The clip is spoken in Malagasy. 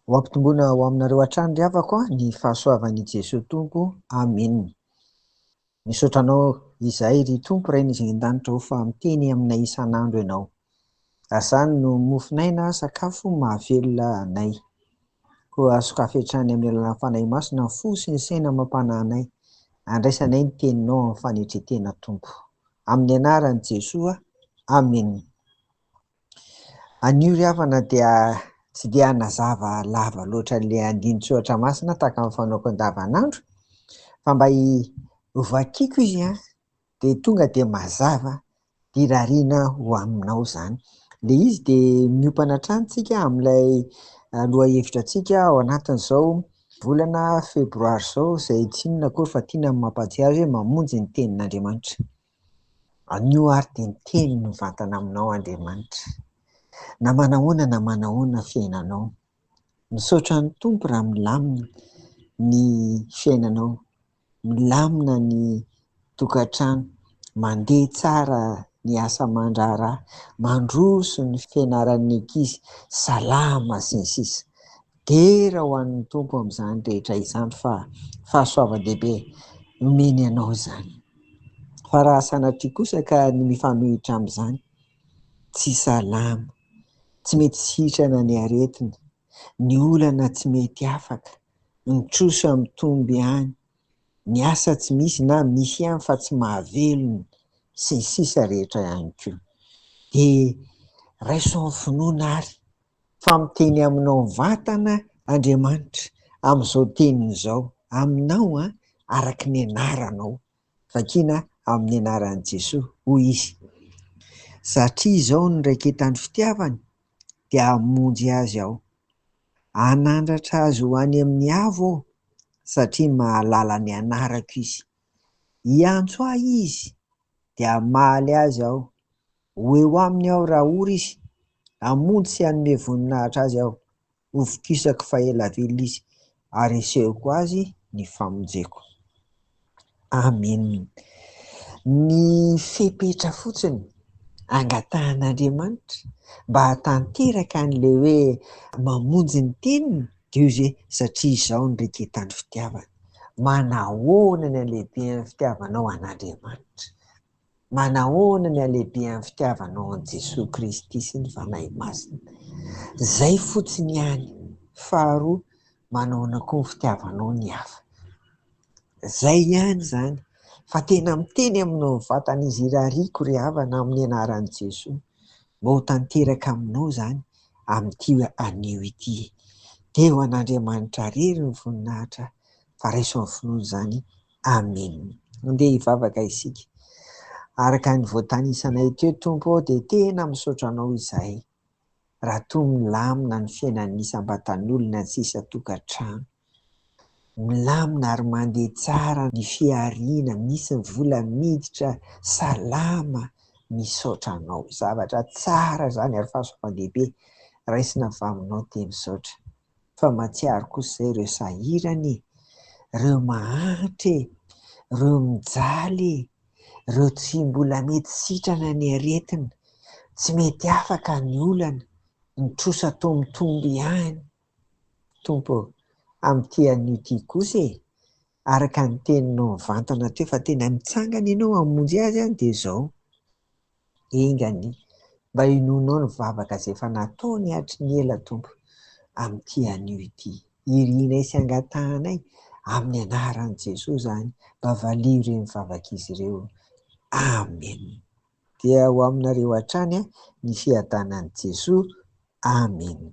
Ho ampitomboina ho aminareo hatrany ry havako a, ny fahasoavan'i Jesoa Tompo. Amena. Misaotra Anao izahay ry Tompo Rain'izay any an-danitra ô fa miteny aminay isan'andro Ianao. Ary izany no mofon'aina, sakafo mahavelona anay. Koa sokafy hatrany amin'ny alalan'ny Fanahy Masina ny fo sy ny saina amam-panahy anay, handraisanay ny Teninao amin'ny fanetren-tena Tompo. Amin'ny anaran'i Jesoa. Amena. Anio ry havana dia tsy dia hanazava lava loatra an'ilay andinin-tsoratra masina tahaka ny fanaoko andavanandro fa mba hovakiko izy an, dia tonga dia mazava dia irariana ho aminao izany. Ilay izy dia miompana hatrany tsika amin'ilay lohahevitra antsika ao anatin'izao volana febroary izao izay tsy inona akory fa tiana ny mampahatsiahy hoe mamonjy ny tenin'Andriamanitra. Anio ary dia miteny mivantana aminao Andriamanitra. Na manahoana na manahoana fiainanao. Misaotra ny Tompo raha milamina ny fiainanao, milamina ny tokantrano, mandeha tsara ny asa aman-draharaha, mandroso ny fianaran'ny ankizy, salama sy ny sisa. Dera ho an'ny Tompo amin'izany rehetra izany fa fahasoavan-dehibe nomeny anao izany. Fa raha sanatria kosa ka ny mifanohitra amin'izany, tsy salama, tsy mety sitrana ny aretina, ny olana tsy mety afaka, ny trosa mitombo ihany, ny asa tsy misy na misy ihany fa tsy mahavelona, sy ny sisa rehetra ihany koa. Dia raiso amin'ny finoana ary fa miteny aminao mivantana Andriamanitra amin'izao teniny izao, aminao an, araka ny anaranao. Vakina amin'ny anaran'i Jesoa, hoy Izy. Satria izao no niraiketan'ny fitiavany, dia hamonjy azy Aho. Hanandratra azy ho any amin'ny avo Aho, satria mahalala ny anarako izy. Hiantso Ahy izy, dia hamaly azy Aho. Ho eo aminy Aho raha ory izy, hamonjy sy hanome voninahitra azy Aho. Hovokisako fa ela velona izy, ary asehoko azy ny famonjeko. Amen. Ny fepetra fotsiny angatahan'Andriamanitra mba hahatanteraka an'ilay hoe mamonjy ny teniny dia io izy hoe satria izaho no reketan'ny fitiavana. Manahoana ny halehiben'ny fitiavanao an'Andriamanitra? Manahoana ny halehibehan'ny fitiavanao an'i Jesoa Kristy sy ny Fanahy Masina? Izay fotsiny ihany. Faharoa, manahoana koa ny fitiavanao ny hafa? Izay ihany izany. Fa tena miteny aminao mivantana izy irariako ry havana amin'ny anaran'i Jesoa. Mba ho tanteraka aminao izany amin'ity anio ity. Dia ho an'Andriamanitra irery ny voninahitra fa raiso amin'ny finoana izany. Amen. Andeha hivavaka isika. Araka ny voatanisanay teo Tompo ô dia tena misaotra Anao izahay raha toa milamina ny fiainan'ny isam-batan'olona sy isan-tokantrano. Milamina ary mandeha tsara ny fihariana, misy ny vola miditra, salama, misaotra Anao. Zavatra tsara izany ary fahasoavan-dehibe raisina avy aminao dia misaotra. Fa mahatsiaro kosa izay ireo sahirana e, ireo mahantra e, ireo mijaly e, ireo tsy mbola mety sitrana ny aretina, tsy mety afaka ny olana, ny trosa toa mitombo ihany. Tompo ô, amin'ity anio ity kosa e, araka ny teninao mivantana teo fa tena mitsangana ianao hamonjy azy an, dia izao, Enga anie mba hinoanao ny vavaka izay efa nataony hatry ny ela Tompo amin'ity anio ity. Irinay sy angatahanay amin'ny anaran'i Jesoa izany mba valio ireny vavak'izy ireo. Amen. Dia ho aminareo hatrany ny fiadanan'i Jesoa. Amen.